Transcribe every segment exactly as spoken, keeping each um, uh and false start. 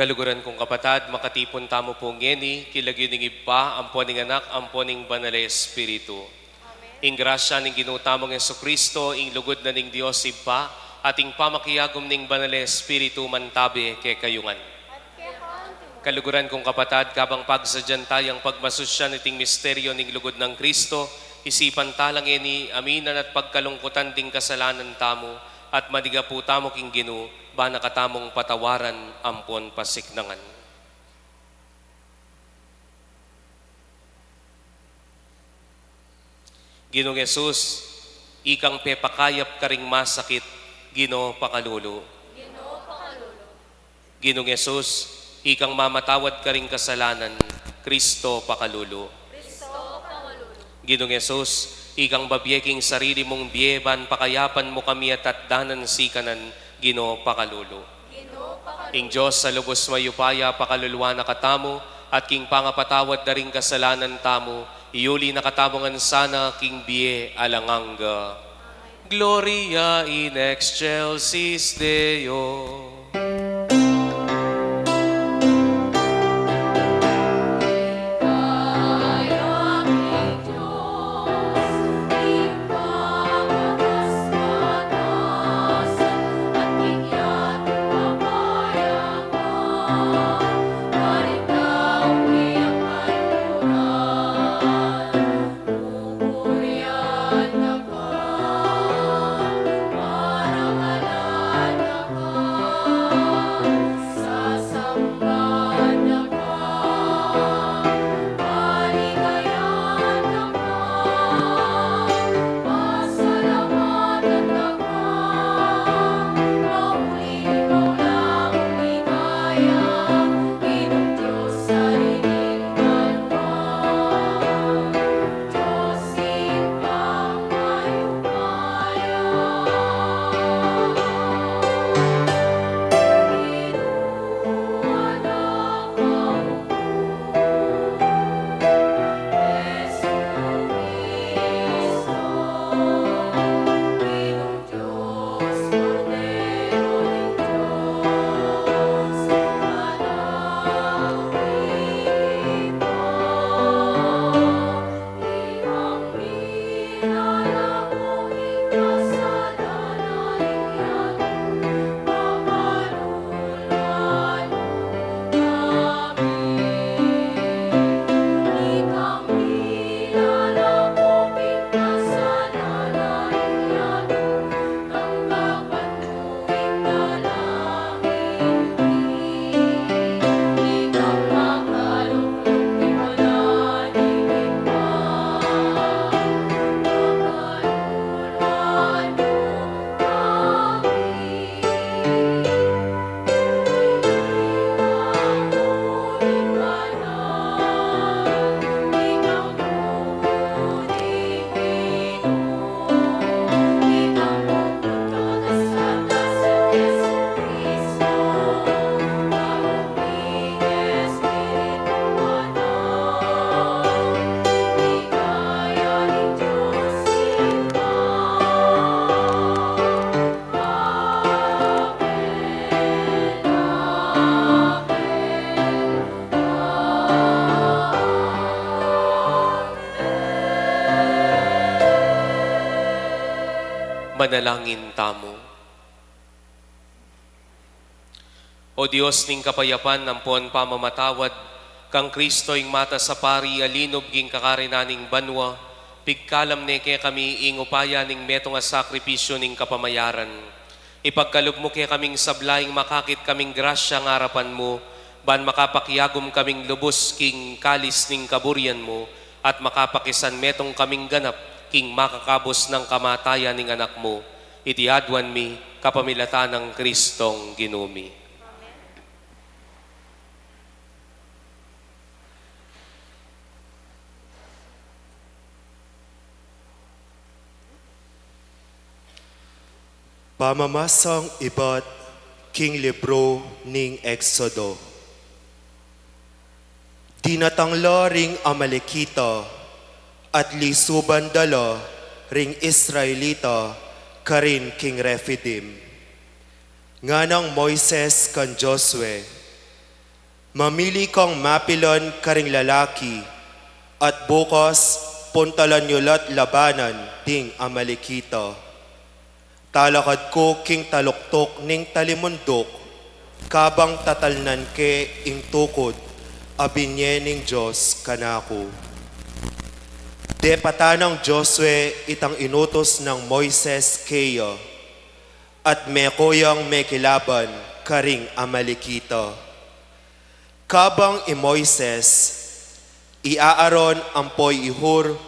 Kaluguran kung kapatad, makatipun tamu pu ngeni, king lagyu ning Ibpa, ampo ning Anak, ampo ning Banal a Espiritu. Ing grasya ning Ginu tamung Jesucristo, ing lugud na ning Dios Ibpa, at ing pamakiagum ning Banal a Espiritu mantabe kekayu ngan. Kaluguran kung kapatad, kabang pagsadyan tayang pagmasusyan iting misteryo ning lugud nang Cristo, isipan tala ngeni aminan at pagkalungkutan ding kasalanan tamu, at manigapu tamu king Ginu, bana katamung patawaran ampon pasiknangan. Ginung Jesus, ikang pepakayap karing masakit, Ginu pakalulu. Ginu pakalulu. Ginung Jesus, ikang mamatawad karing kasalanan, Cristo pakalulu. Cristo pakalulu. Ginung Jesus, ikang babie king sarili mung bie ban pakayapan mu kami at atdanan sikanan, Ginu pakalulu. Ing Dios a lubus mayupaya pakaluluan na katamu, at king pangapatawad da ring kasalanan tamu, iyuli na katamu ngan sana king bie alang angga. Gloria in excelsis Deo. Manalangin tamu. O Dios ning kapayapan ampon pamamatawad, kang Cristo ing matas a pari a linub king kakarinan ning banua, pigkalam ne kekami ing upaya ning metung a sakripisyu ning kapamayaran. Ipagkalub mu kekaming sabla ing makakit kaming grasya king arapan mu, ban makapakiagum kaming lubus king kalis ning kaburian mu, at makapakisanmetung kaming ganap king makakabus nang kamatayan ning Anak mu. Iti aduan mi kapamilatan nang Kristong Ginu mi. Pamamasang ibat king libru ning Exodo. Dinatang la ring Amalekita at lisuban da la ring Israelita karin king Refidim. Nganang Moises kan Josue, Mamili kang mapilan karing lalaki, at bukas puntalan yu la't labanan ding Amalekita. Talakad ku king taluktuk ning talimunduk, kabang tatalnan ke ing tukud a binye ning Dios kanaku. Depatan nang Josue itang inutus nang Moises keya, at meku yang mekilaban karing Amalekita. Kabang i Moises, i Aaron ampo i Hur,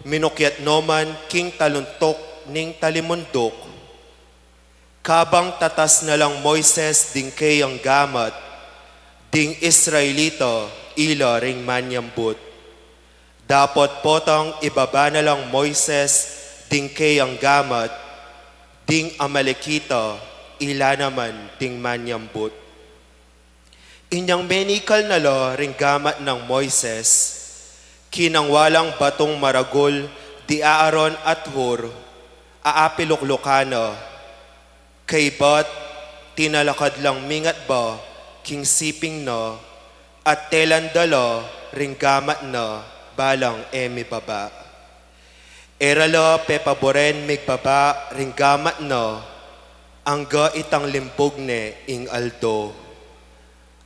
minukyat no man king taluktuk ning talimunduk, kabang tatas na lang Moises ding keyang gamat, ding Israelita ila ring manyambut. Dapot potang ibaba na lang Moises ding keyang gamat, ding Amalekita ila naman ding manyambut. Inyang menikal na la ring gamat nang Moises, kinangwa lang batung maragul di Aaron at Hur, aapiluklukan na, kaybat tinalakad lang mingat ba king siping na, at telan da la ring gamat na balang e mibaba. E ra la pepaburen migbaba ring gamat na, angga itang limbug ne ing aldo.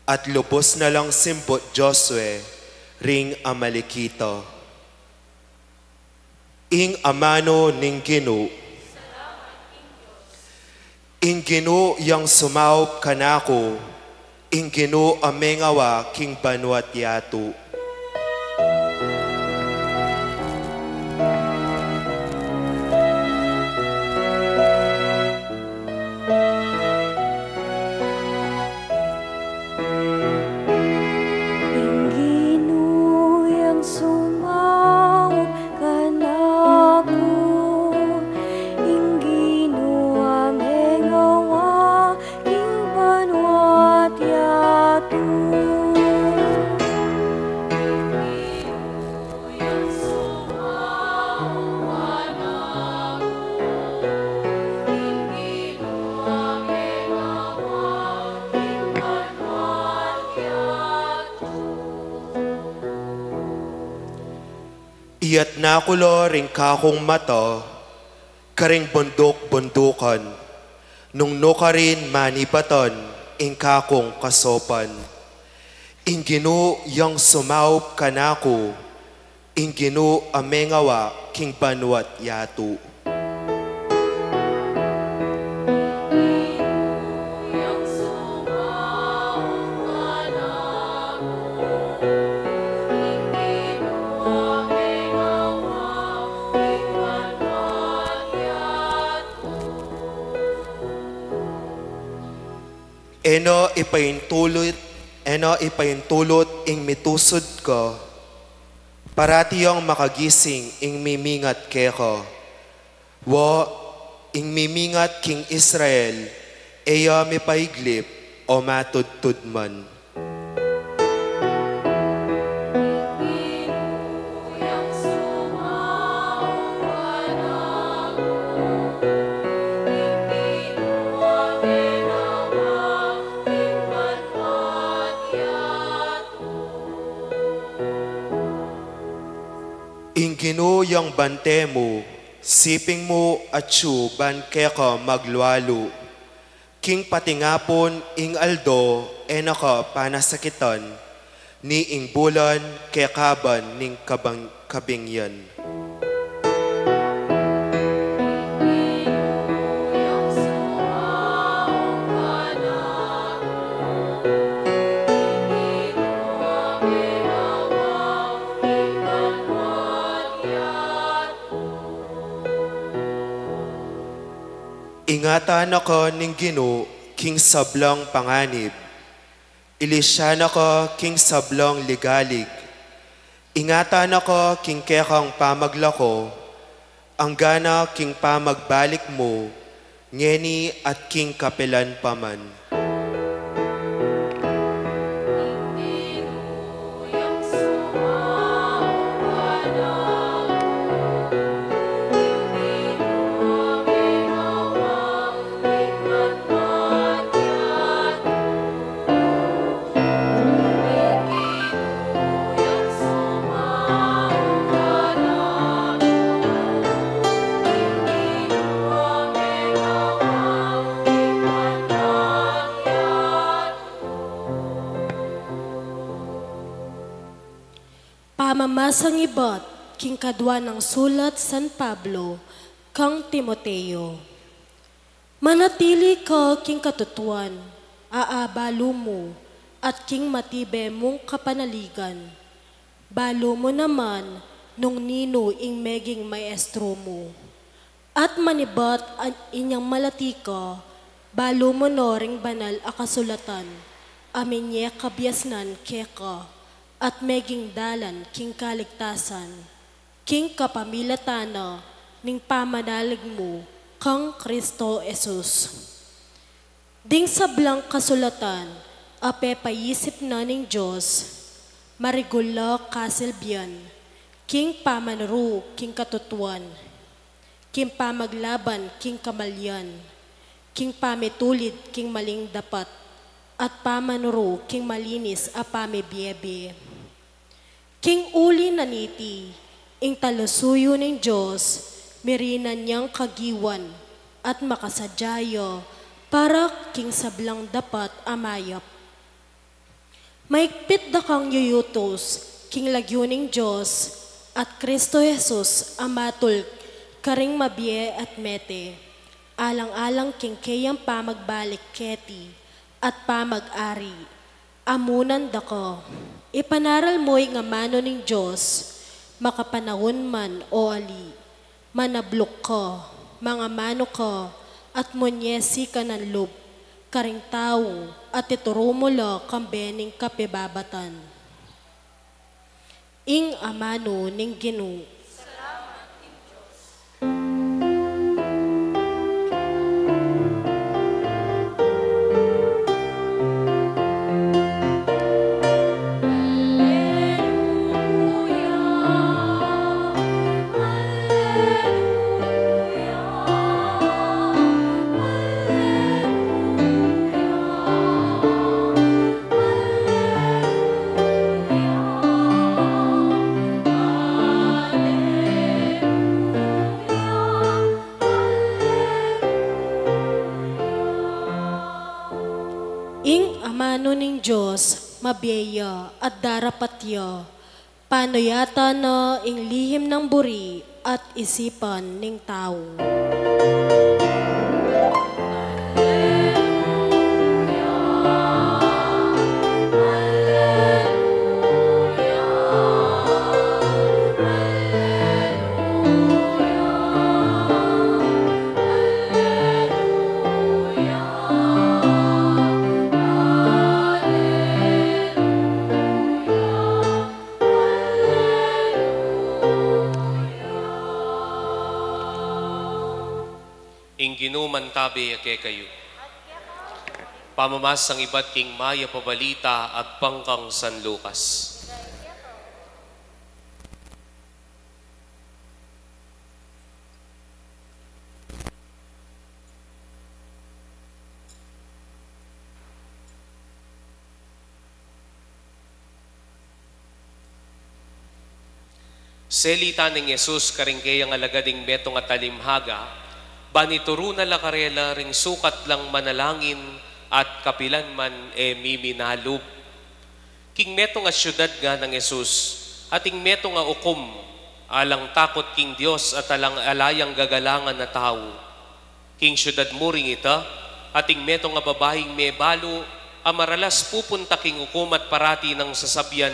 At lubus na lang simbut Josue ring Amalekita. Ing amanu ning Ginu. Ing Ginu yang sumaup kanaku, ing Ginu a mengawa king banua't yatu. Ing Ginu yang sumaup kanaku, ing Ginu a mengawa king banua't yatu. Iyatas ku la ring kakung mata karing bunduk-bundukan, nung nukarin manibatan ing kakung kasaupan. Ing Ginu yang sumaup kanaku, ing Ginu a mengawa king banua't yatu. E na ipaintulut, e na ipaintulut ing mitusud ka, parati yang makagising ing mimingat keka. Wa, ing mimingat king Israel, e ya mipaiglip o matudtud man. Ing Ginu yang bante mu, siping mu atyu ban keka maglualu. King patingapun ing aldo e na ka panasakitan, ni ing bulan kekaban ning kabang-, kabingyan. Ingatan na ka ning Ginu king sablang panganib, ilisyan na ka king sablang ligalig. Ingatan na ka king kekang pamaglako, anggana king pamagbalik mu, ngeni at king kapilan pa man. Pamamasang ibat king kadua nang sulat San Pablo kang Timoteo. Manatili ka king katutuan, a abalu mu, at king matibe mung kapanaligan. Balu mu naman nung ninu ing meging maestro mu. At manibat a inyang malati ka, balu mu no ring banal a kasulatan, a minie kabiasnan keka, at meging dalan king kaligtasan, king kapamilatan na ning pamanalig mu kang Kristo Jesus. Ding sablang kasulatan a pepaisip na ning Dios, marigul la kasilbian, king pamanuru king katutuan, king pamaglaban king kamalian, king pamitulid king maling dapat, at pamanuru king malinis a pamibie-bie. King uli na niti, ing talusuyu ning Dios, mirinan yang kagiwan, at makasadya ya para king sablang dapat a mayap. Maigpit da kang yuyutus king lagyu ning Dios, at Kristo Jesus a matul karing mabie at mete, alang-alang king keyang pamagbalik keti, at pamag-ari. Amunan da ka, ipanaral mu ing amanu ning Dios, makapanaun man o ali, manabluk ka, mangamanu ka, at munyesi ka nang lub karing tau, at ituru mu la kambe ning kapibabatan. Ing amanu ning Ginu. Ing amanu ning Dios, mabie ya at darapat ya, panuyatan na ing lihim nang buri at isipan ning tau. Ing Ginu mantabe ya kekayu. Pamamasang ibat king mayap a balita agpang kang San Lucas. Selita neng Jesus karing keyang alagad ing metung a talimhaga, ban ituru na la karela ring sukat lang manalangin at kapilan man e miminalub. King metung a siudad ngana nang Jesus, ating metung a ukum, alang takut king Dios at alang ala yang gagalangan a tau. King siudad mu ring ita, ating metung a babaing mebalu a maralas pupunta king ukum at parati nang sasabian,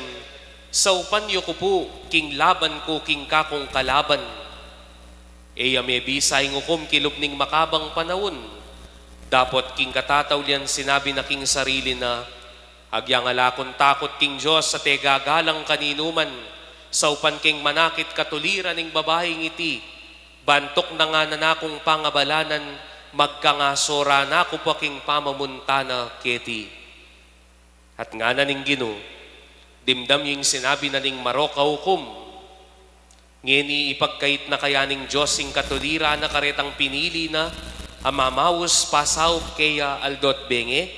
"Saupan yu ku pu king laban ku king kakung kalaban." E ya mebisa ing ukum kilub ning makabang panaun, dapot king katataulian sinabi na king sarili na, "Agyang ala kung takut king Dios at e gagalang kaninuman, saupan keng manakit katuliran ing babaing iti, ban tuknangan na kung pangabalanan, magkangasora na ku pa king pamamunta na keti." At ngana ning Ginu, "Dimdam yu ing sinabi na ning marok a ukum. Ngeni ipagkait na kaya ning Dios ing katuliran na karetang pinili na, a mamaus pasaup keya aldo't bengi?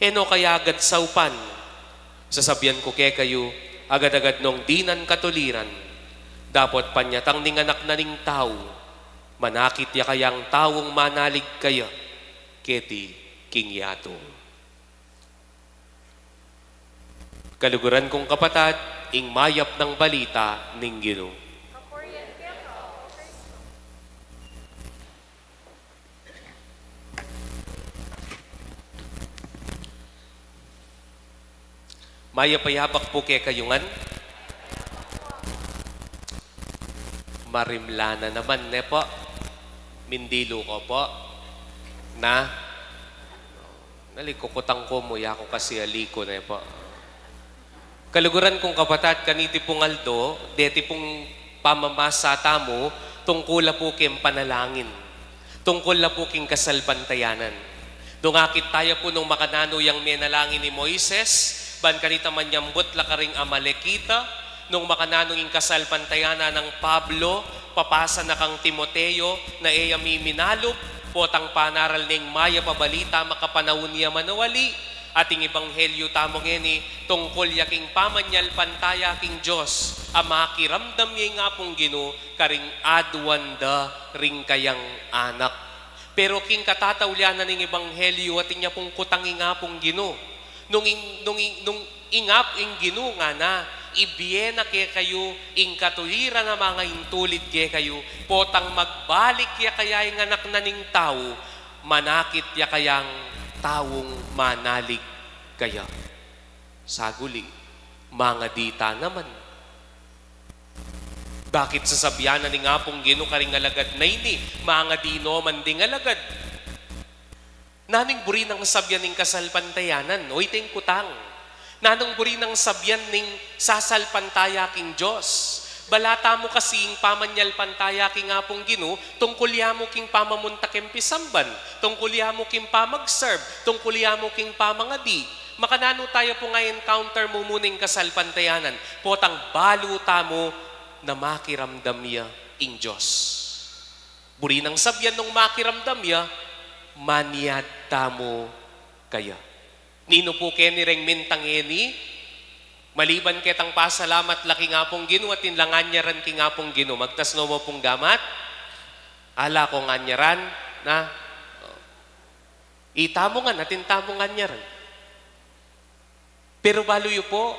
E no kaya agad saupan? Sasabian ku kekayu, agad-agad nong dinan katuliran, dapot panyatang ning Anak na ning Tau, manakit ya kayang taung manalig kaya keti king yatu." Kaluguran kung kapatad, Ing mayap nang balita ning Ginu. Mayap a yabak pu kekayu ngan. Marimla na naman, ne pu? Mindilu ko pu. Na? Nali, kukutang ku mu, yaku kasi ali ku, ne pu? Kaluguran kung kapatad, kaniti pung aldo, deti pung pamamasa tamu, tungkul la pu king panalangin. Tungkul la pu king kasalpantayanan. Nung akit taya pu nung makananu yang menalangin i Moises, ban kanita manyambut la karing Amalekita, nung makananu ing kasalpantayanan nang Pablo, papasa na kang Timoteo, na e ya miminalub, potang panaral ning mayap a balita makapanaun ya manawali, at ing ebanghelyu tamu ngeni, tungkul ya king pamanyalpantaya king Dios, a makiramdam ya ing Apung Ginu, karing aduan da ring kayang anak. Pero king katataulian na ning ebanghelyu, atin ya pung kutang ing Apung Ginu. Nung ing, nung ing, nung ing Ap-, ing Ginu ngana, ibie na kekayu ing katuwiran a mangaintulid kekayu, potang magbalik ya kaya ing Anak na ning Tau, manakit ya kayang taung manalig kaya? Saguli, mangadi ta naman. Bakit sasabian na ning Apung Ginu karing alagad na ini, mangadi no man ding alagad? Nanu ing buri nang sabian ning kasalpantayanan? O, iti ing kutang. Nanu ing buri nang sabian ning sasalpantaya king Dios? Bala tamu kasi ing pamanyalpantaya king Apung Ginu, tungkul ya mu king pamamunta king pisamban, tungkul ya mu king pamag-serve, tungkul ya mu king pamangadi. Makananu taya pung a-encounter mu mu ning kasalpantayanan? Potang balu tamu na makiramdam ya ing Dios. Buri nang sabian nung makiramdam ya, manyad tamu kaya. Ninu pu keni reng minta ngeni, maliban ketang pasalamat la king Apung Ginu, atin lang anyaran king Apung Ginu? Magtas no mu pung gamat. Ala kung anyaran, na? Itamu ngan, atin tamung anyaran. Pero balu yu pu,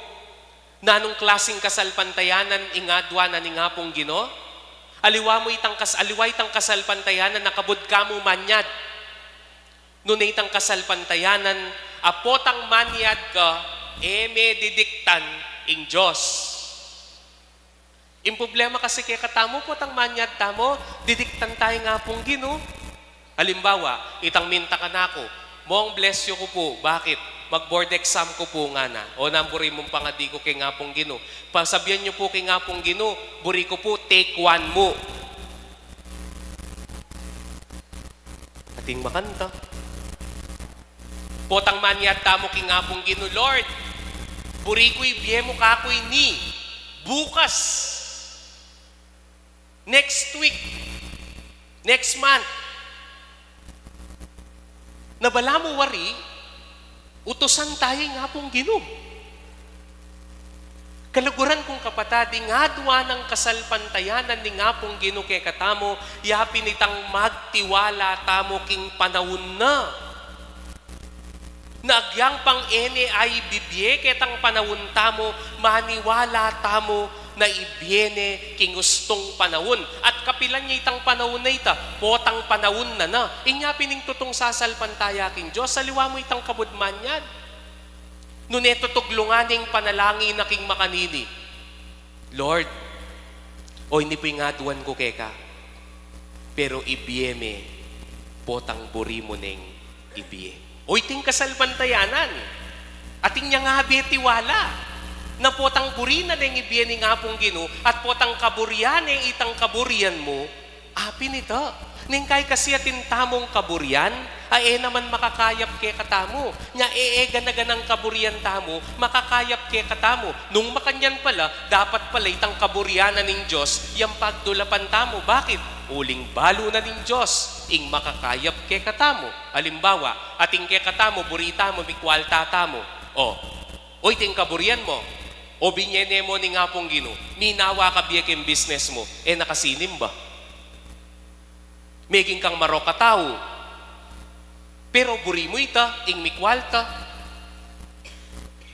nanung klasing kasalpantayanan ing aduan na ning Apung Ginu? Aliwa mu itang kas-, aliwa itang kasalpantayanan a kabud ka mu manyad. Nune itang kasalpantayanan a potang manyad ka, e me didiktan ing Dios. Ing problema kasi kekatamu, potang manyad tamu, didiktan ta ing Apung Ginu. Alimbawa, itang minta kanaku, "Mong, bless you ku pu. Bakit? Mag-board exam ku pu," ngana. "O, nanu ing buri mung pangadi ku king Apung Ginu?" Pasabian yu pu king Apung Ginu, "Buri ku pu, take one mu." Atin makanta. Potang manyad tamu king Apung Ginu, "Lord, buri ku ibie mu kaku ini, bukas, next week, next month." Na balamu wari, utusan taya ing Apung Ginu. Kaluguran kung kapatad, ing aduan nang kasalpantayanan ning Apung Ginu kekatamu, ya pin itang magtiwala tamu king panaun na. Na agyang pang e ne ibibie ketang panaun tamu, maniwala tamu na ibie ne king ustung panaun. At kapilan ya itang panaun a ita? Potang panaun na na. Inya pin ing tutung sasalpantaya king Dios, aliwa mu itang kabud manyad. Nune tutuglungan ing panalangin na king makanini, "Lord, o, ini pu ing aduan ku keka, pero ibie me potang buri mu neng ibie." O, iting kasalpantayanan. Atin yang abe tiwala na potang buri na neng ibie ning Apung Ginu, at potang kaburian ne itang kaburian mu, apin ita. Neng kai kasi atin tamung kaburian a e naman makakayap kekatamu. Nya e, e gana-ganang kaburian tamu makakayap kekatamu. Nung makanyan pala, dapat pala itang kaburian na ning Dios yang pagdulapan tamu. Bakit? Uling balu na ning Dios ing makakayap kekatamu. Alimbawa, atin kekatamu, buri tamu mikwalta tamu. O, o, iting kaburian mu. O, binie ne mu ning Apung Ginu, minawa ka bie king business mu, e na ka sinimba. Meging kang marok a tau. Pero buri mu ita, ing mikwalta.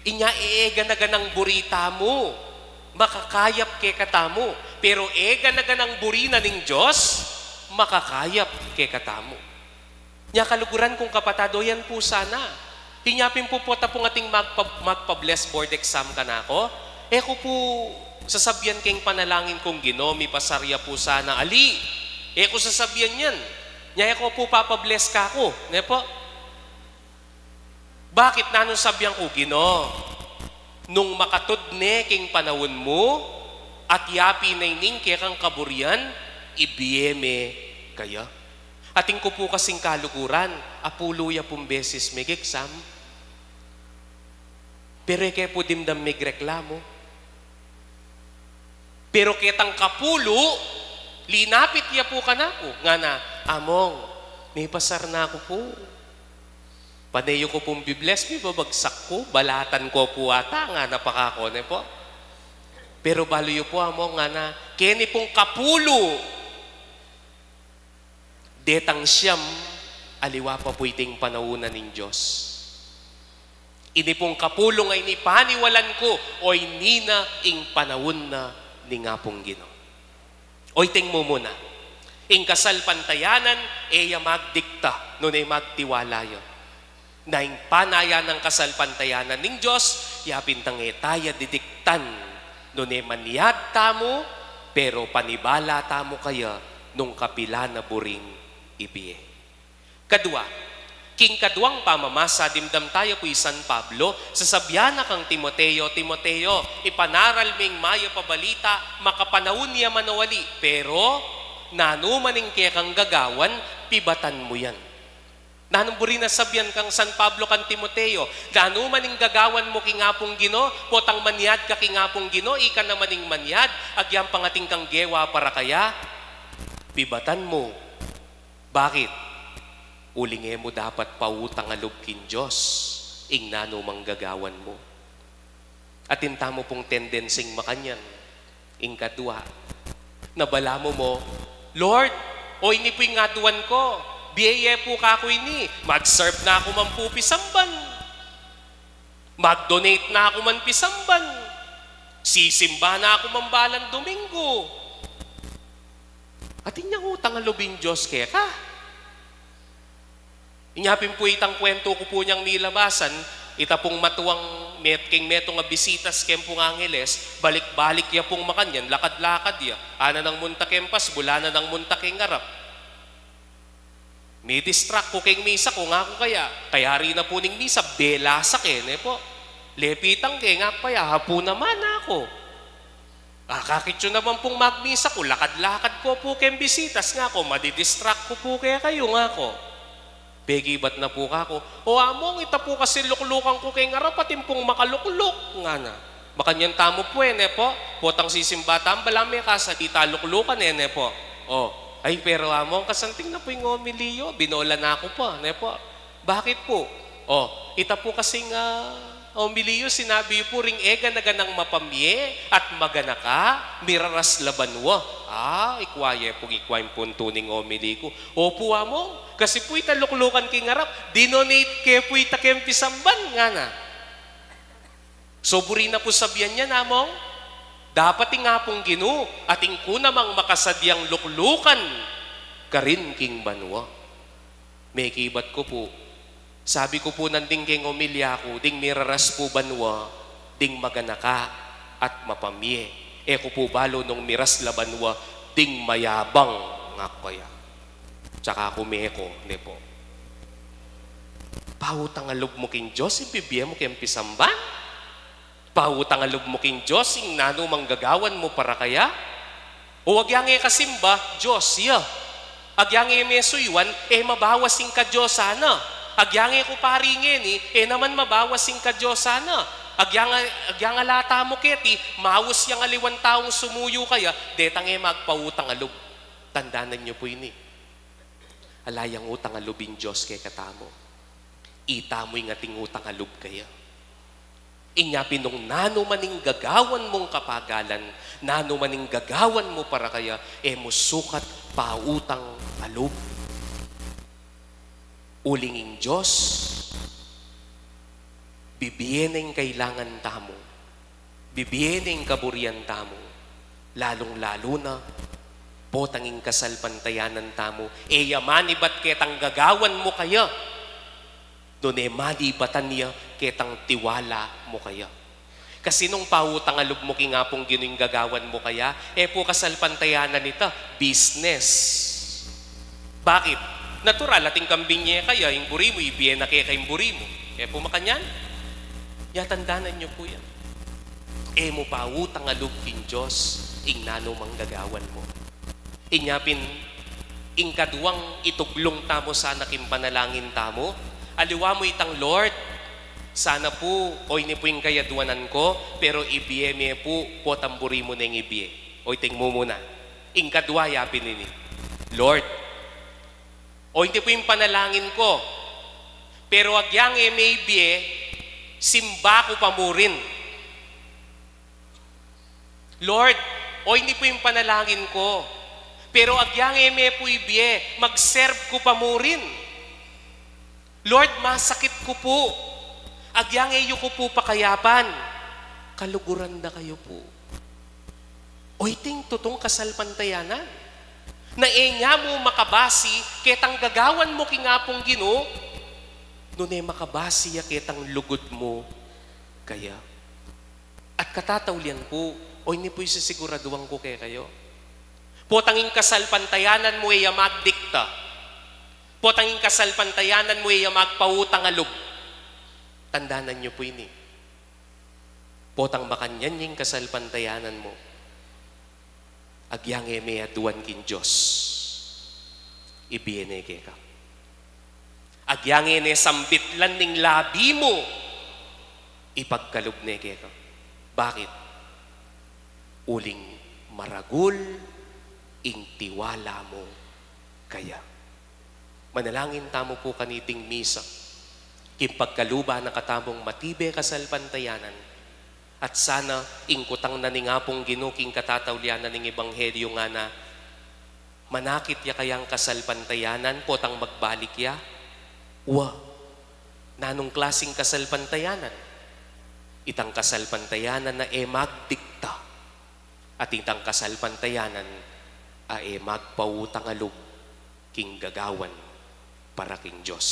Inya e, e gana-ganang buri tamu makakayap kekatamu. Pero e gana-ganang buri na ning Dios makakayap kekatamu. Nya kaluguran kung kapatad, o yan pu sana. Inya pin pu, pota pung ating magpa-, magpa-bless board exam kanako, e ku pu sasabyan keng panalangin kung, Ginu, mipasar ya pu sana. Ali, e ku sasabyan yan. Nya e ku pu papa-bless kaku, ne pu? Bakit? Nanung sabyan ku, Ginu, nung makatud ne king panaun mu, at yapin na ining kekang kaburian, ibie me kaya. Atin ku pu kasing kaluguran, apulu ya pung beses mig-exam. Pero e ke pu dimdam mig-reklamu. Pero ketang kapulu, linapit ya pu kanaku, ngana, Among, mipasar na ku pu. Pane yu ku pung bi-bless, mibabagsak ku, balatan ku pu ata, ngana pa kaku, ne pu? Pero balu yu pu, Among, ngana, keni pung kapulu, detang siyam, aliwa pa pu iting panaun na ning Dios. Ini pung kapulu nga ini paniwalan ku, o ini na ing panaun na ning Apung Ginu. O iting mumuna, ing kasalpantayanan, e ya magdikta, nune magtiwala ya. Na ing panayan nang kasalpantayanan ning Dios, yapin tang e taya didiktan, nune manyad tamu, pero panibala tamu kaya nung kapilan na buring ibie. Kadua, king kaduang pamamasa, dimdam taya pu i San Pablo, sasabian na kang Timoteo, Timoteo, ipanaral me ing mayap a balita, makapanaun ya man o ali, pero nanu man ing kekang gagawan, pibatan mu yan. Nanung buri na sabian kang San Pablo kang Timoteo, nanu man ing gagawan mu king Apung Ginu, potang manyad ka king Apung Ginu, ika naman ing manyad, agyang pangatin kang gewa para kaya, pibatan mu. Bakit? Uling e mu dapat pautang a lub king Dios ing nanu mang gagawan mu. Atin tamu pung tendensing makanyan. Ing kadua, na balamu mu, Lord, o ini pu ing aduan ku, bie ye pu kaku ini, mag-serve na ku man pu pisamban, mag-donate na ku man pisamban, sisimba na ku man balang Domingo. Atin yang utang a lub ing Dios keka? Inya pin pu itang kwentu ku pu nyang nilabasan, ita pung matuang met-, king metung a bisitas keng pung Angeles, balik-balik ya pung makanyan, lakad-lakad ya. Ana nang munta keng pasbul, ana nang munta keng arap. Mi-distract ku keng misa ku, ngaku kaya, kayari na pu ning misa, belasak e, ne pu? Lepitan ke, ngaku kaya, apu naman aku. Akakit yu naman pung magmisa ku, lakad-lakad ku pu keng bisitas, ngaku, madi-distract ku pu kekayu, ngaku. Pekibat na pu kaku, o Among, ita pu kasi luklukan ku keng arap, atin pung makalukluk, ngana. Makanyan tamu pu e, ne pu? Potang sisimba tamu, balamu e kasalita luklukan e, ne pu? O, ay, pero Among, kasanting na pu ing homily yu, binola na ku pa, ne pu? Bakit pu? O, ita pu kasing, ah, homily yu, sinabi yu pu ring e gana-ganang mapamie at maganaka, miraras la banua. Ah, ikwa ye pung ikwa ing puntu ning homily ku. Opu, Among, kasi pu ita luklukan king arap, dinonate ke pu ita keng pisamban, ngana. So, buri na pu sabian yan, Among, dapat ing Apung Ginu, atin ku namang makasadyang luklukan karin king banua. Mekibat ku pu, sabi ku pu nandin keng homilya ku, ding miraras pu banua, ding maganaka at mapamie. E ku pu balu nung miras la banua, ding mayabang, ngaku kaya. Tsaka ku meko, ne pu? Pautang a lub mu king Dios, ing bibie mu keng pisamban? Pautang a lub mu king Dios ing nanu mang gagawan mu para kaya? O agyang e kasimba, Dios ya. Agyang e mesuyuan, e mabawas ing kadiosan na. Agyang e ku pari ngeni, e naman mabawas ing kadiosan na. Agyang, agyang ala tamu keti, maus yang aliwang taung sumuyu kaya, detang e magpautang a lub. Tandanan yu pu ini. Ala yang utang a lub ing Dios kekatamu. Itamu ing ating utang a lub kaya. Inya pin nung nanu man ing gagawan mung kapagalan, nanu man ing gagawan mu para kaya, e mu sukat pautang a lub. Uling ing Dios, bibie na ing kailangan tamu. Bibie ne ing kaburian tamu, lalung-lalu na potang ing kasalpantayanan tamu e ya manibat ketang gagawan mu kaya, nune manibatan ya ketang tiwala mu kaya. Kasi nung pautang a lub mu king Apung Ginu ing gagawan mu kaya, e pu kasalpantayanan ita, business. Bakit? Natural, atin kang binye kaya, ing buri mu, ibie na keka ing buri mu. E pu makanyan? Yatandanan yu pu yan. E mu pautang a lub king Dios ing nanu mang gagawan mu. Inya pin, ing kaduang ituglung tamu sana king panalangin tamu, aliwa mu itang, "Lord, sana pu, oyni pu ing kayadwanan ku, pero ibie me pu, potang buri mu neng ibie." O iting mumuna. Ing kadua ya pin ini, "Lord, oyni pu ing panalangin ku, pero agyang e me ibie, simba ku pa mu rin." Lord, oyni pu ing panalangin ku, pero agyang e me pu ibie, mag-serve ku pa mu rin. Lord, masakit ku pu, agyang e yu ku pu pakayapan. Kaluguran da kayu pu. O iting tutung kasalpantayanan. Na e nya mu makabasi ketang gagawan mu king Apung Ginu, nune makabasi ya ketang lugud mu kaya. At katataulian pu, o ini pu ing sisiguraduan ku kekayu. Potang ing kasalpantayanan mu e ya magdikta. Potang ing kasalpantayanan mu e ya magpautang a lub. Tandanan yu pu ini. Potang makanyan ing kasalpantayanan mu, agyang e me aduan king Dios, ibie ne keka. Agyang e ne sambitlan ning labi mu, ipagkalub ne keka. Bakit? Uling maragul ing tiwala mu kaya. Manalangin tamu pu kaniting misa king pagkaluban na katamung matibe kasalpantayanan. At sana ing kutang na ning Apung Ginu king katataulian na ning ebanghelyo ngana, manakit ya kayang kasalpantayanan potang magbalik ya? Wa. Nanung klasing kasalpantayanan? Itang kasalpantayanan a e magdikta, at itang kasalpantayanan a e magpautang a lub king gagawan para king Dios.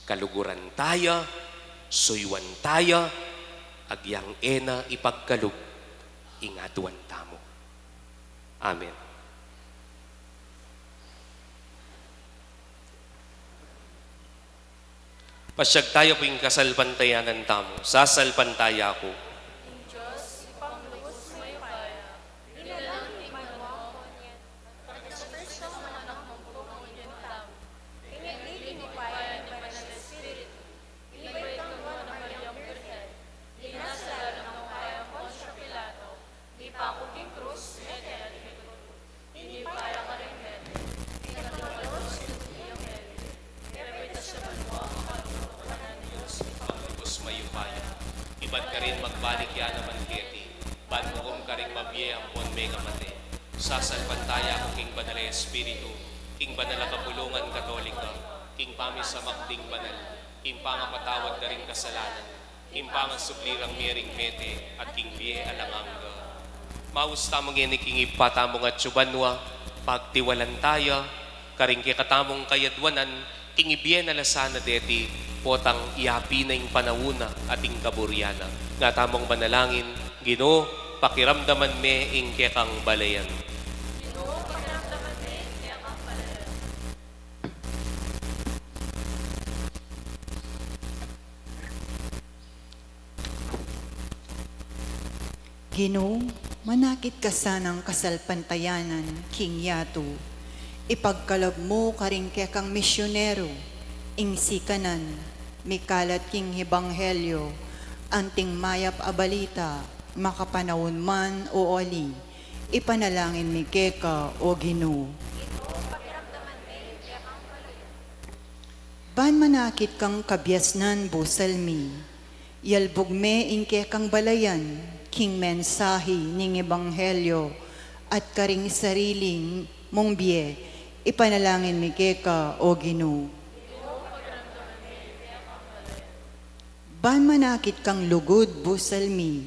Kaluguran taya, suyuan taya, agyang e na ipagkalub ing aduan tamu. Amen. Pasiag taya pu ing kasalpantayanan tamu. Sasalpantaya ku. Ing Dios, Ibpang lubus mayupaya, linalangin ning banua ampon ing Kristo, Anak nang Ibpang mayupaya, ing agli ning upaya ning Banal a Espiritu, ibie kang Nuan a Mariang Birhen, linasa lalam ning upaya nang Poncio Pilato, mipaku king krus, mete at ikatlu. Tinipay ya karing mete, ikatlu, king anghel, pepaitas ya banua king kaluguran ning Dios Ibpang lubus mayupaya. Ibat karin magbalik ya naman keti, ban mukum karing mabie ampon mengamate. Sasalpantaya ku king Banal a Espiritu, king banal a kapulungan Katolika, king pamisamak ding banal, king pangapatawad da ring kasalanan, king pangasubli rang mie ring mete, at king bie alang angga. Maus tamu ngeni king Ibpa tamung atsu banua, pagtiwalan taya karing kekatamung kayadwanan, king ibie na la sana deti, potang iyapi na ing panaun na at ing kaburian na. Nga tamung manalangin, Ginu, pakiramdaman me ing kekang balayan. Ginu, manakit ka sanang kasalpantayanan king yatu. Ipagkalub mu karing kekang misyonero ing sikanan mikalat king ebanghelyo, anting mayap a balita makapanaun man o ali. Ipanalangin mi keka, O Ginu. Ban manakit kang kabiasnan busal mi, yalbug me ing kekang balayan king mensahe ning ebanghelyo at karing sarili mung bie, ipanalangin mi keka, O Ginu. Ban manakit kang lugud busal mi,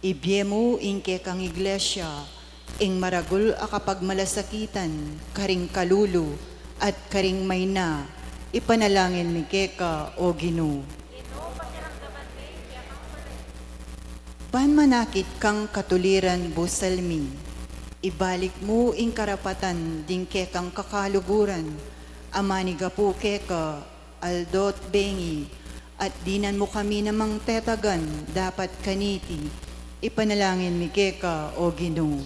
Ibie mu ing kekang iglesia, ing maragul a kapagmalasakitan, karing kalulu, at karing maina, ipanalangin mi keka, O Ginu. Ban manakit kang katuliran busal mi, ibalik mu ing karapatan ding kekang kakaluguran, a manigapu keka, aldo't bengi, at dinan mu kami namang tetagan dapat kaniti, ipanalangin mi keka, O Ginu.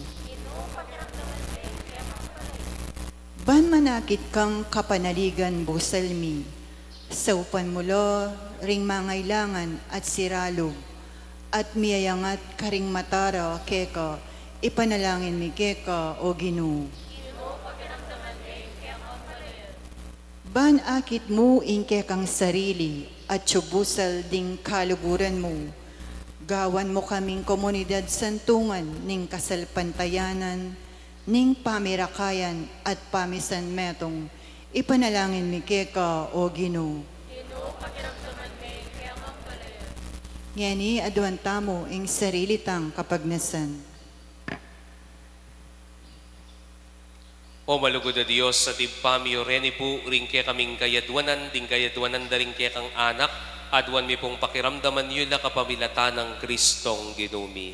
Ban manakit kang kapanaligan busal mi, saupan mu la ring mangailangan at siralub, at miyayangat karing mata ra keka, ipanalangin mi keka, O Ginu. Ban akit mu ing kekang sarili, atyu busal ding kaluguran mu, gawan mu kaming komunidad santungan ning kasalpantayanan, ning pamirakayan at pamisanmetung, ipanalangin mi keka, O Ginu. Ngeni aduan tamu ing sarili tang kapagnasan. O malugud a Dios at Ibpa mi, o reni pu ring kekaming kayaduanan, ding kayaduanan da ring kekang anak, aduan mi pung pakiramdaman yu la kapamilatan nang Kristong Ginu mi.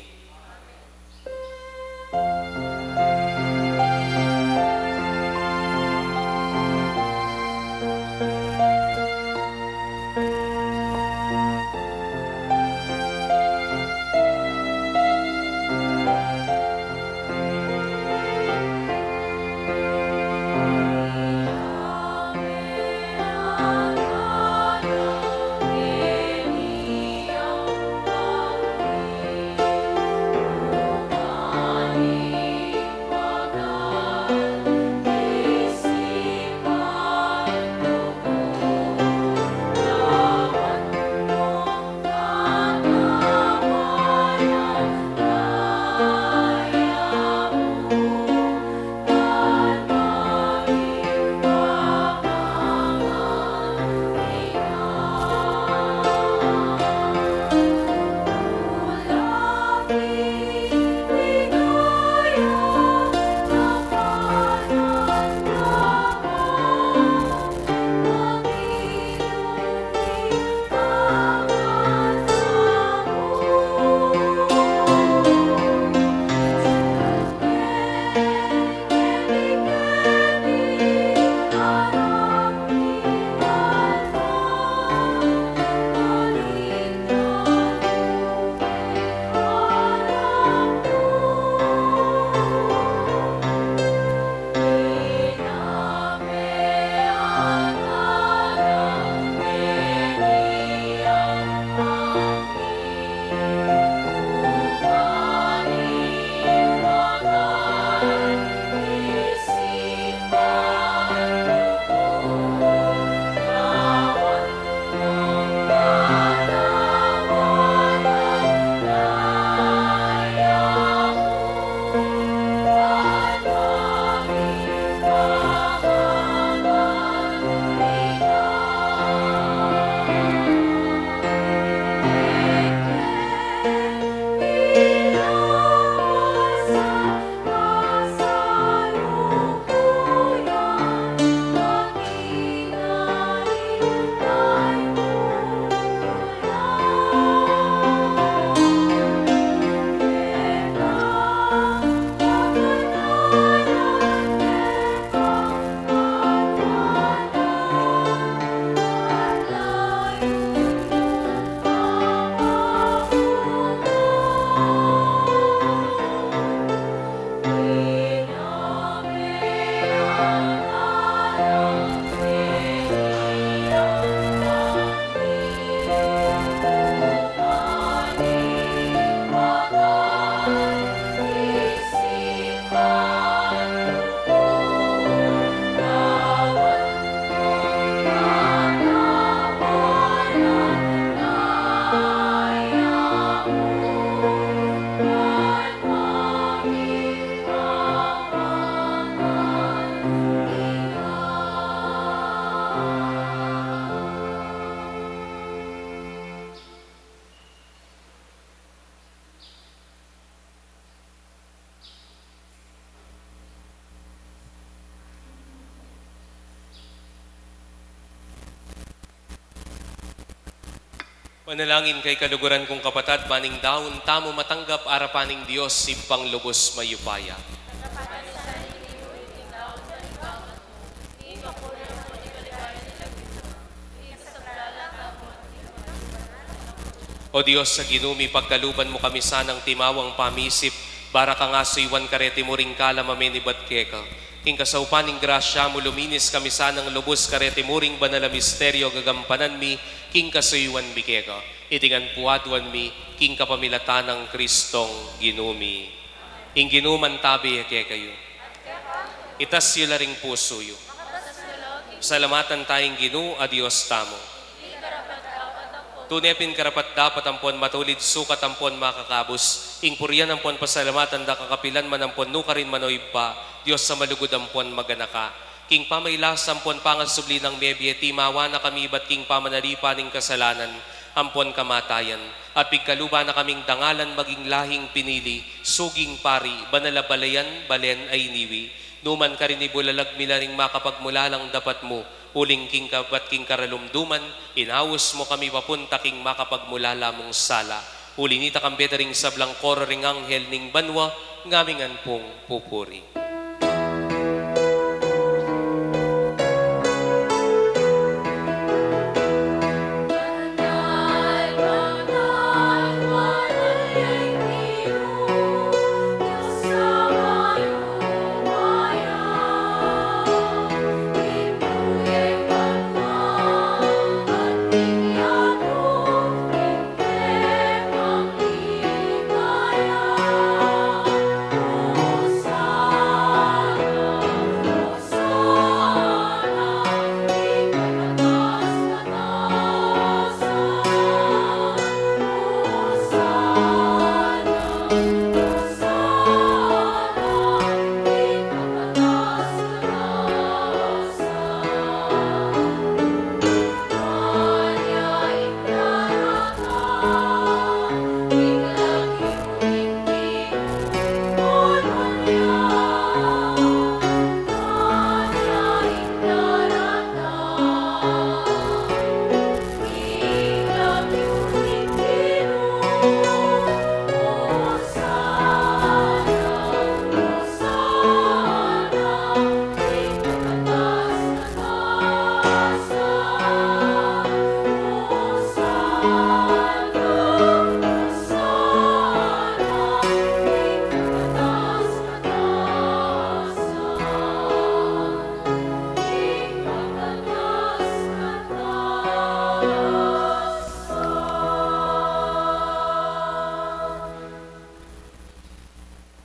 Manalangin kay kaluguran kung kapatad, ban ing daun tamu matanggap arapan ning Dios, Ibpang lubus mayupaya. O Dios a Ginu mi, pagkaluban mu kami sanang timawang pamisip, bara kang asuyuan kareti mu ring kalam a menibat keka. King kasaupan ning grasya mu, luminis kami sanang lubus kareti mu ring banal a misteryo gagampanan mi, king kasuyuan mi keka. Iti ngan pu aduan mi, king kapamilatan nang Kristong Ginu mi. Ing Ginu mantabi ya kekayu. Itas yu la ring pusu yu. Salamatan taya ing Ginu a Dios tamu. Tune pin karapat-dapat ampon matulid sukat ampon makakabus ing purian ampon pasalamatan da kakapilan man ampon nukarin man, o Ibpa, Dios a malugud ampon maganaka. King pamailasa ampon pangasubli nang mebie, timawa na kami ibat king pamanalipan ning kasalanan ampon kamatayan, at pigkaluban na kaming dangalan maging lahing pinili, suging pari, banal a balayan, balen a iniwi. Numan karin ibulalag mi la ring makapagmulalang dapat mu, uling king kabat king karalumduman, inaus mu kami papunta king makapagmulala mung sala. Uli nita, kambe da ring sablang koro ring anghel ning banua, ngami ngan pung pupuri.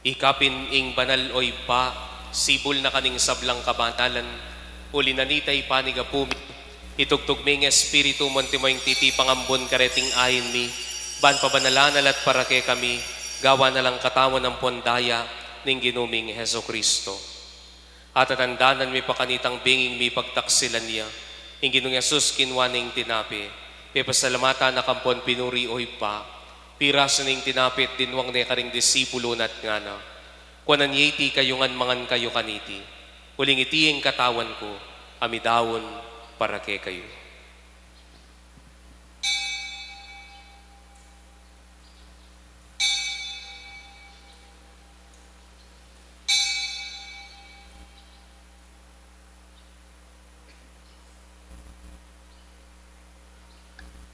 Ikapin ing banal, o Ibpa, sibul na kaning sablang kabanalan, uli na nita ipanyawad mi, itugtug me ing Espiritu mu antimo ing titipang ambun kareting ain mi, ban pabanalan na la at para kekami, gawan na lang katawan ampon daya ning Ginu ming Jesucristo. At atandanan mi pa kanitang benging mipagtaksilan ya, ing Ginung Jesus kinua ne ing tinape, pepasalamatan na kampon pinuri, o Ibpa, pirasu ne ing tinape at dinwang ne karing disipulu na at ngana: Kuanan ye iti kayu ngan mangan kayu kaniti, uling iti ing katawan ku a midaun para kekayu.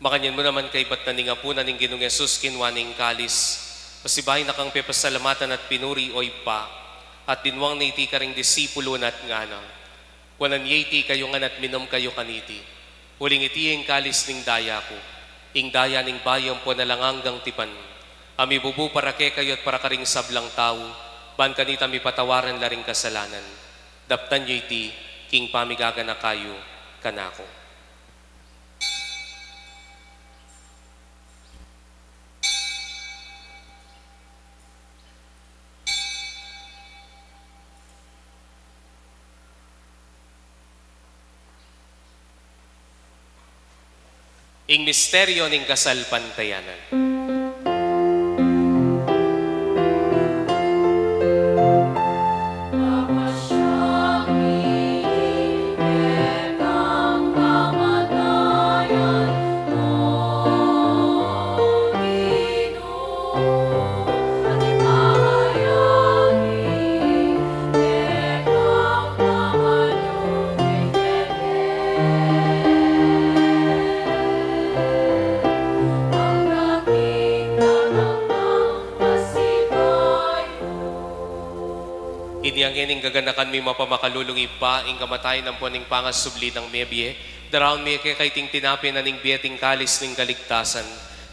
Makanyan mu naman kaibat na ning apunan ing Ginung Jesus, kinua ne ing kalis, pasibayu na kang pepasalamatan at pinuri, o Ibpa, at dinwang ne iti karing disipulu na at ngana: Kuanan ye iti kayu ngan at minum kayu kaniti, uling iti ing kalis ning daya ku, ing daya ning bayu ampon alang anggang tipan, a mibubu para kekayu at para karing sablang tau, ban kanita mipatawaran la ring kasalanan. Daptan yu iti king pamigaganaka yu kanaku. Ing misteryo ning kasalpantayanan. Inya ngeni gaganakan mi mapamakalulung Ibpa, ing kamatayan ampon ing pangasubli nang mebie, daraun mi keka iting tinape na ning bie at ing kalis ning kaligtasan.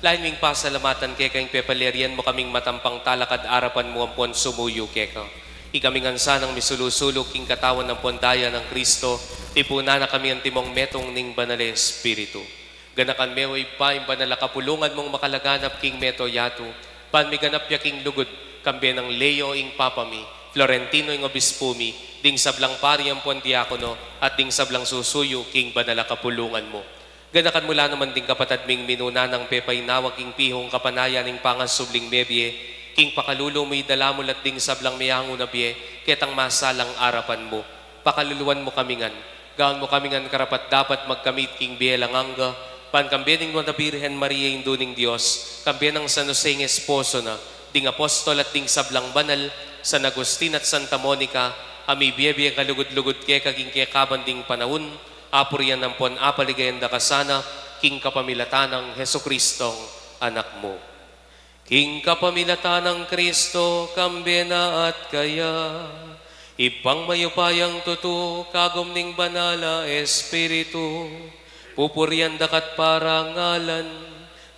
Lain ming pasalamatan keka ing pepalyarian mu kaming matampang talakad arapan mu ampon sumuyu keka. Ikami ngan sanang misulu-sulu king katawan ampon daya nang Kristo, tipunan na kami antimong metung ning Banal a Espiritu. Ganakan me, o Ibpa, ing banal a kapulungan mung makalaganap king mabilug a yatu, ban miganap ya king lugud, kambe nang Leo ing Papa mi, Florentino ing Obispu mi, ding sablang pari ampon diakono, at ding sablang susuyu king banal a kapulungan mu. Ganakan mu la naman ding kapatad ming minuna nang pepainawa king pihung kapanayan ning pangasubling mebie, king pakalulu mu idala mu la ding sablang meangu na bie, ketang masalang arapan mu. Pakaluluan mu kami ngan, gawan mu kami ngan karapat-dapat magkamit king bie alang angga, ban kambe ning Nuan a Birhen Maria, Indu ning Dios, kambe nang San Jose ing esposo na, ding apostol at ding sablang banal, San Agustin at Santa Monica, a mibie-bie kalugud-lugud keka king kekaban ding panaun, apurian ampon apaligayan da ka sana, king kapamilatan nang Jesucristong Anak mu. King kapamilatan nang Kristo, kambe na at kaya, Ibpang mayupayang tutu, kagum ning Banal a Espiritu, pupurian da ka't parangalan,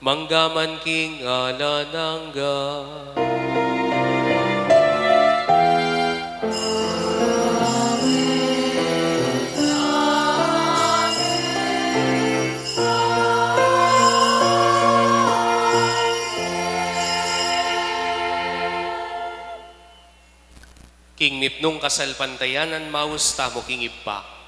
mangga man king alang angga. King mipnung kasalpantayanan, maus tamu king Ibpa.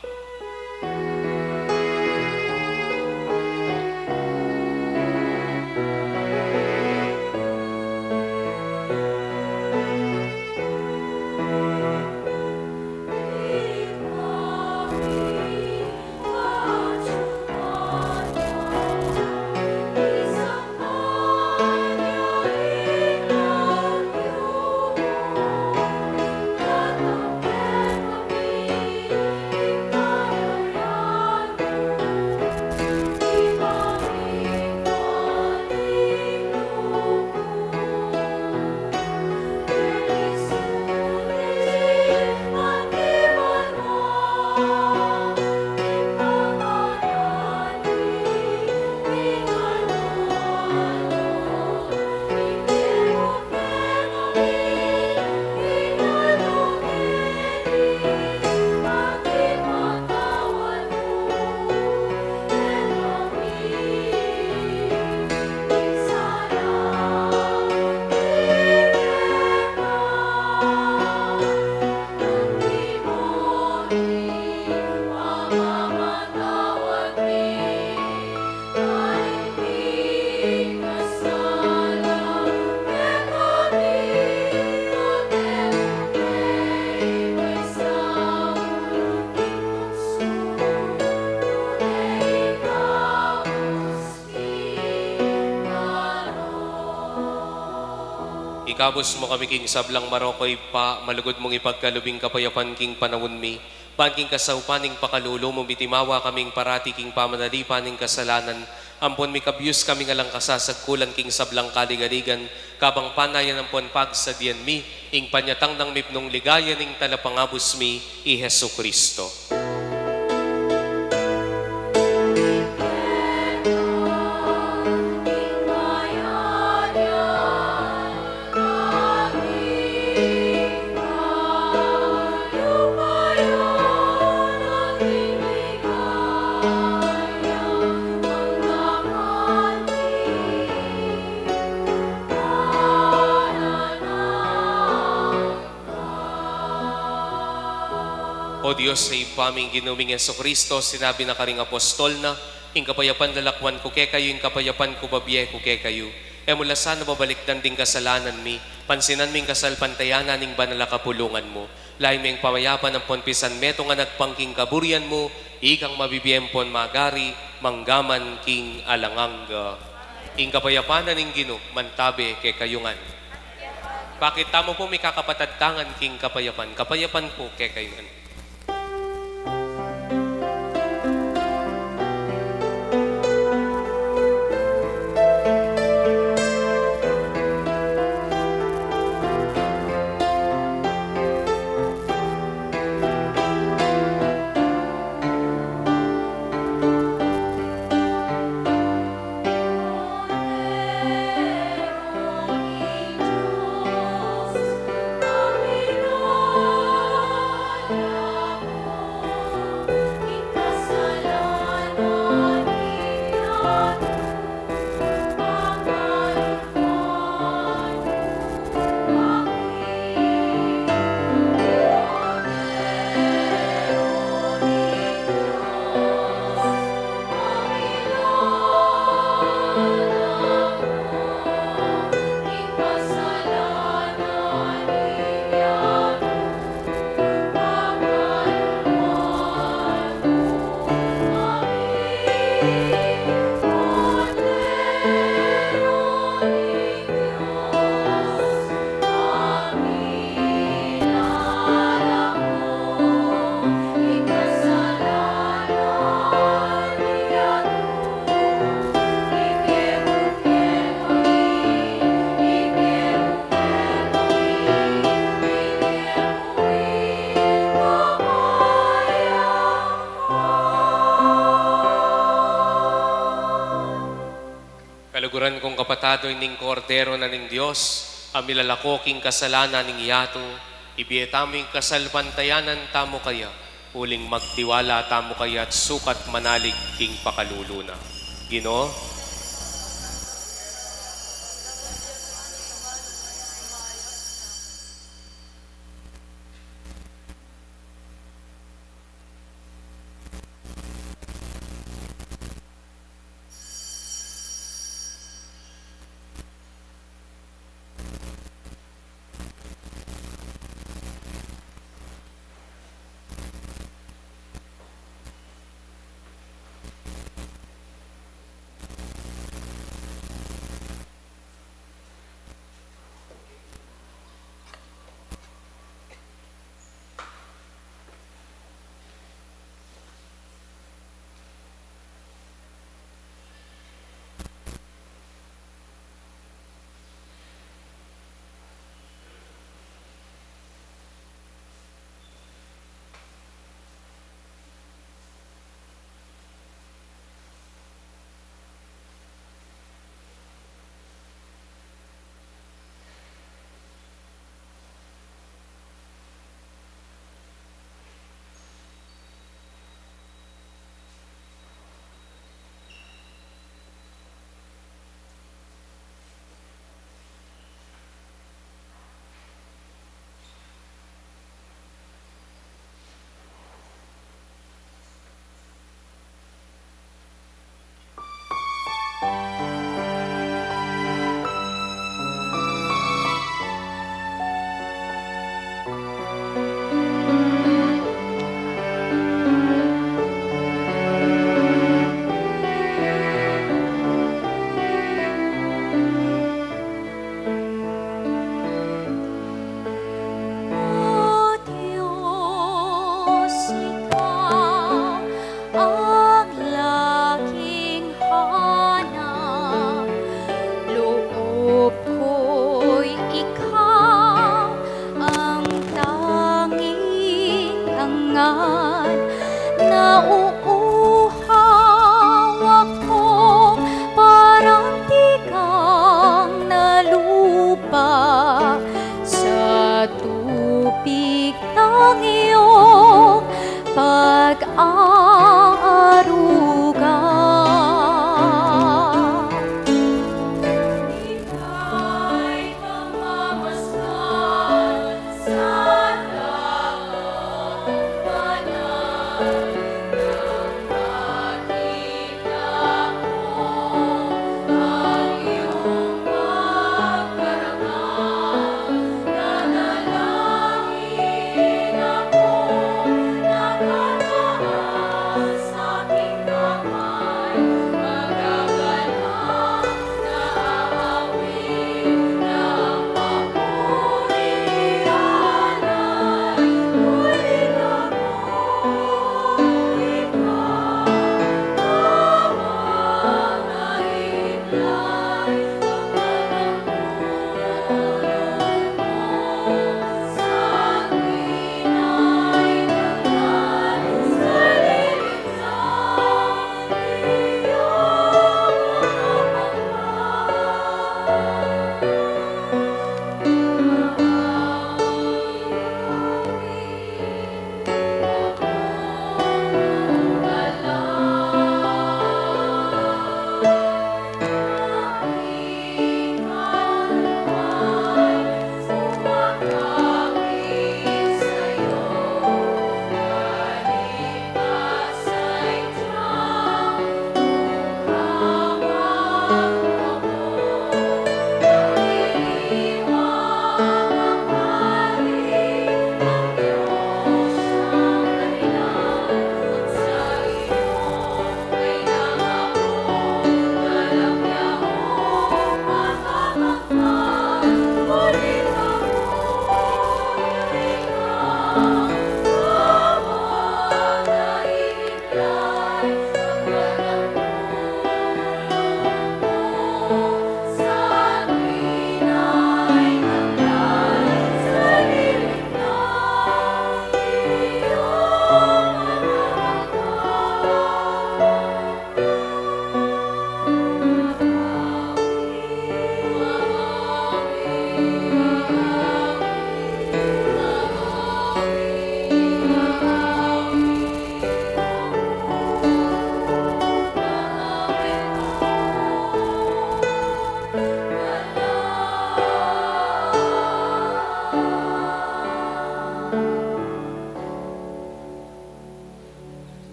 Ikabus mu kami king sablang marok, o Ibpa, malugud mung ipagkalub ing kapayapan king panaun mi, ban king kasaupan ning pakalulu mu mitimawa kaming parati king pamanalipan ning kasalanan, ampon mikabyus kaming alang kasasagkulan king sablang kaligaligan, kabang panayan ampon pagsadyan mi ing panyatang nang mipnung ligaya ning Talapangabus mi, i Jesucristo. O Dios a Ibpa ming Ginu ming Jesucristo, sinabi na karing apostol na, ing kapayapan lalakwan ku kekayu, ing kapayapan ku babie ku kekayu. E mu la sana babalikdan ding kasalanan mi, pansinan mi ing kasalpantayanan ning banal a kapulungan mu. Lain me ing pamayapan ampon pisan metung a agpang king kaburian mu, ikang mabibie ampon magari, mangga man king alang angga. Ing kapayapan na ning Ginu, mantabe kekayu ngan. Pakit tamu pu mikakapatad tangan king kapayapan, kapayapan ku kekayu ngan. Kaluguran kung kapatad, ining Kordero na ning Dios, a milalako king kasalanan ning yatu. Ibie tamu ing kasalpantayanan tamu kaya, uling magtiwala tamu kaya at sukat manalig king pakalulu na. Ginu, O Dios, ika ang laking hanap loob ko'y ikaw ang tanging angan. Nauuhaw ako parang tigang na lupa sa tubig ng iyong pag-aaruga.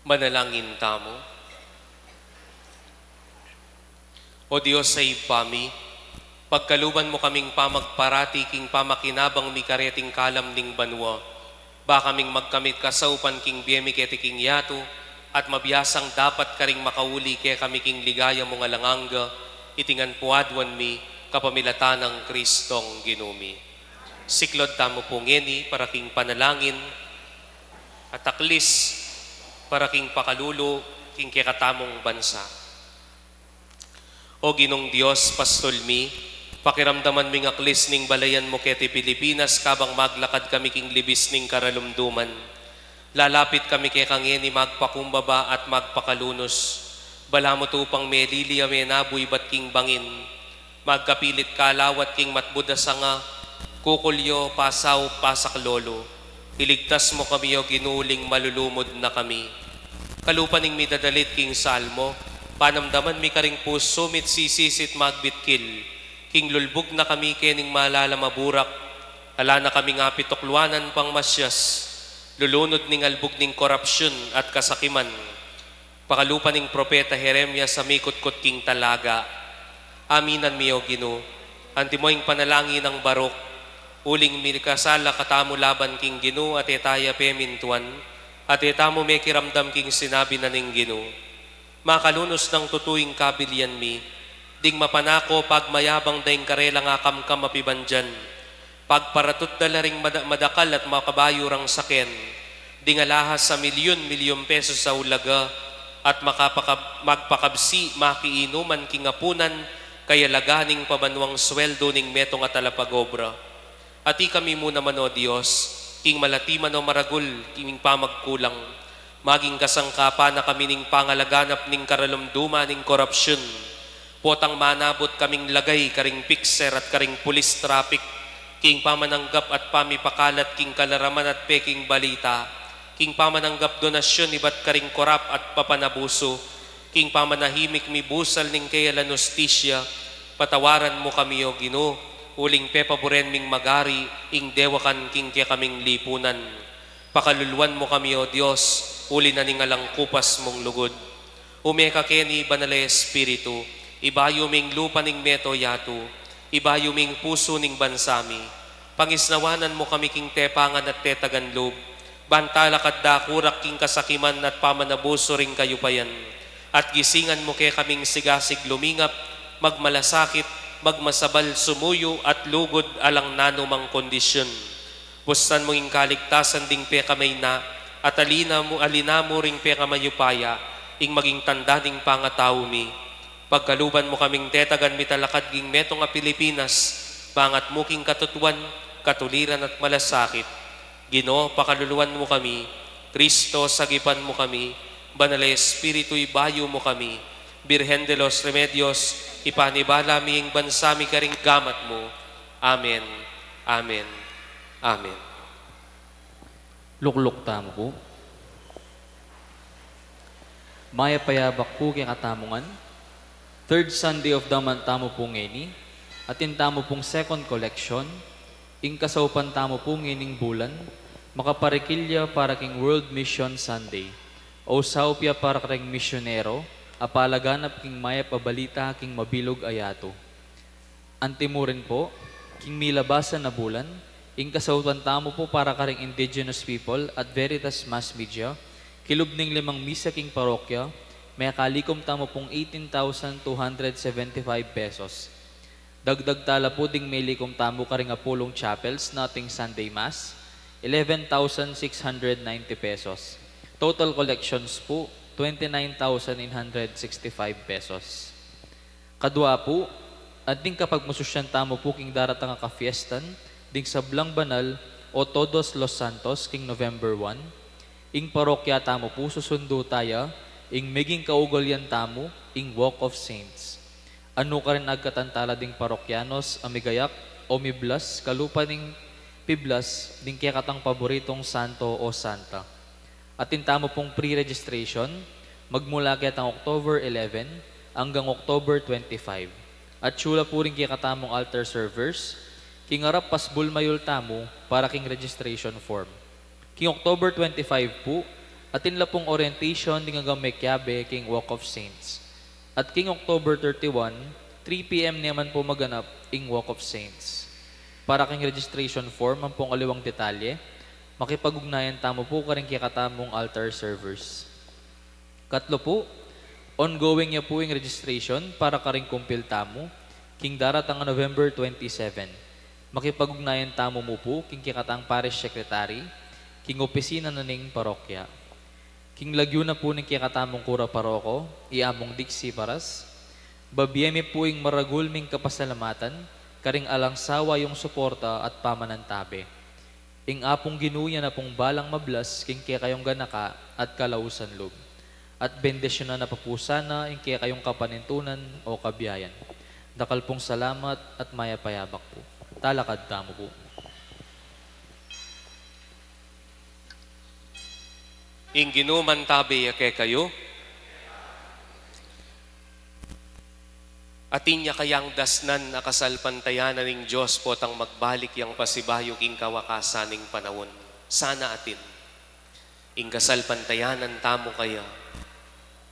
Manalangin tamu. O Dios a Ibpa mi, pagkaluban mu kaming pamagparati king pamakinabang mi kareting kalam ning banua, ba kaming magkamit kasaupan king bie mi keti king yatu, at mabiasang dapat karing makauli kekami king ligaya mung alang angga, iti ngan pu aduan mi kapamilatan nang Kristong Ginu mi. Siklaud tamu pu ngeni para king panalangin, at aklis para king pakalulu king kekatamung bansa. O Ginung Dios, pastol mi, pakiramdaman ming aklis ning balayan mu keti Pilipinas kabang maglakad kami king libis ning karalumduman. Lalapit kami keka ngeni magpakumbaba at magpakalunus. Balamu tupang melili a menabu ibat king bangin. Magkapilit kalawat king matbud a sanga, kukulyo, pasaup, pasaklolo. Iligtas mu kami, O Ginu, uling malulumud na kami. Kalupa ning midadalit king salmo, panamdaman mi karing pusu mi't sisisit magbitkil. King lulbug na kami kening malalam a burak, ala na kaming apitukluanan pang masyas, lulunud ning albug ning korapsyun at kasakiman. Pakalupa ning propeta Jeremias a mikutkut king talaga. Aminan mi, O Ginu, antimo ing panalangin nang Baruk, uling mikasala katamu laban king Ginu at e taya pemintuan, at e tamu mekiramdam king sinabi na ning Ginu. Makalunus nang tutu ing kabilian mi, ding mapanako pagmayabang da ing karelang akamkam a pibandian. Pagparatut da la ring mada-, madakal at makabayu rang saken, ding alahas a milyun-milyun pesos a ulaga, at makapakab-, magpakabsi makiinuman king apunan, kayalaga ning pabanuang sweldo ning metung a talapagobra. Ati kami mu naman, O Dios, king malati man o maragul, king pamagkulang, maging kasangkapan na kami ning pangalaganap ning karalumduman ning korapsyun. Potang manabut kaming lagay karing pikser at karing pulis trapik, king pamananggap at pamipakalat king kalaraman at peking balita, king pamananggap donasyun ibat karing korap at papanabusu, king pamanahimik mibusal ning keyalan hustisya, patawaran mu kami, O Ginu, uling pepaburen ming magari ing dewakan king kekaming lipunan. Pakaluluan mu kami, O Dios, uli na ning alang kupas mung lugud. Ume ka keni, Banal a Espiritu, ibayu ming lupa ning meto yatu, ibayu ming pusu ning bansa mi. Pangisnawanan mu kami king tepangan at tetagan lub, ban talakad dakurak king kasakiman at pamanabusu ring kayupayan, at gisingan mu kekaming sigasig lumingap, magmalasakit, magmasabal sumuyu at lugud alang nanumang kondisyun. Pusan mu ing kaligtasan ding pekamaina, at alina mu, alina mu ring pekamayupaya, ing maging tanda ning pangatau mi. Pagkaluban mu kaming tetagan mitalakad king metung a Pilipinas, mangat mu king katutuan, katuliran at malasakit. Ginu, pakaluluan mu kami. Kristo, sagipan mu kami. Banal a Espiritu, ibayu mu kami. Birhen de los Remedios, ipanibala mi ing bansa mi karing gamat mu. Amen. Amen. Amen. Lukluk tamu pu. Mayap a yabak pu kekatamu ngan. Third Sunday of the month tamu pu ngeni. Atin tamu pung second collection. Ing kasaupan tamu pu ngening bulan, makaparikil ya para king World Mission Sunday. O saup ya para karing misyonero a palaganap king mayap a balita king mabilug a yatu. Antimurin pu, king milabasan a bulan, ing kasaupan tamu pu para karing indigenous people at Veritas Mass Media, kilub ning limang misa king parokya, mekalikum tamu pung eighteen thousand two hundred seventy-five pesos. Dagdag tala pu ding melikum tamu karing apulung chapels na ating Sunday Mass, eleven thousand six hundred ninety pesos. Total collections pu, twenty-nine thousand nine hundred sixty-five pesos. Kadua pu, anting kapagmasusyan tamu pu king daratang a kafiestan ding sablang banal o Todos los Santos king November one, ing parokya tamu pu susundu taya ing meging kaugalian tamu, ing Walk of Saints. Anu karin agkatan tala ding parokyanos a migayak o miblas kalupa ning piblas ding kekatang paboritung santo o santa. Atin tamu pung pre-registration, magmula ketang October eleven anggang October twenty-five. At sula pu ring kekatamung altar servers, king arap pasbul mayul tamu para king registration form. King October twenty-five pu, Atin la pung orientation ding agang mekiabe king Walk of Saints. At king October thirty-one, three P M naman pu maganap ing Walk of Saints. Para king registration form ampong aliwang detalye, makipag-ugnayan tamu pu karing kekatamung altar servers. Katlu pu, ongoing ya pu ing registration para karing kumpil tamu king daratang a November twenty-seven. Makipag-ugnayan tamu mu pu king kekatang parish secretary king opisina na ning parokya. King lagyu na pu ning kekatamung kura paroko, i Among Dixie Paras, babie mi pu ing maragul ming kapasalamatan karing alang sawa yung suporta at pamanantabe. Ing Apung Ginu ya na pung balang mablas king kekayung ganaka at kalausan lub, at bendisyunan na pa pu sana ing kekayung kapanintunan o kabiayan. Dakal pung salamat at mayap a yabak pu. Talakad tamu pu. Ing Ginu mantabe ya kekayu. Atin ya kayang dasnan a kasalpantayanan ning Dios potang magbalik yang pasibayu king kawakasan ning panaun. Sana atin. Ing kasalpantayanan tamu kaya,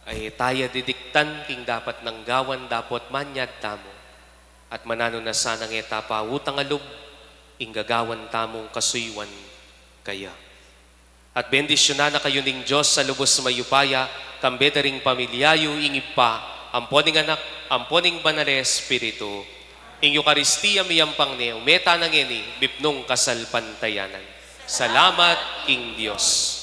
ay taya didiktan king dapat nang gawan dapot manyad tamu. At mananu na sanang e ta pautang a lub ing gagawan tamung kasuyuan kaya. At bendisyunan na kayu ning Dios a lubus mayupaya, kambe da ring pamilya yu, ing Ibpa, ampo ning Anak, ampo ning Banal a Espiritu. Ing Eukaristia miyampang ne, ume tana ngeni, bibnung kasalpantayanan. Salamat king Dios.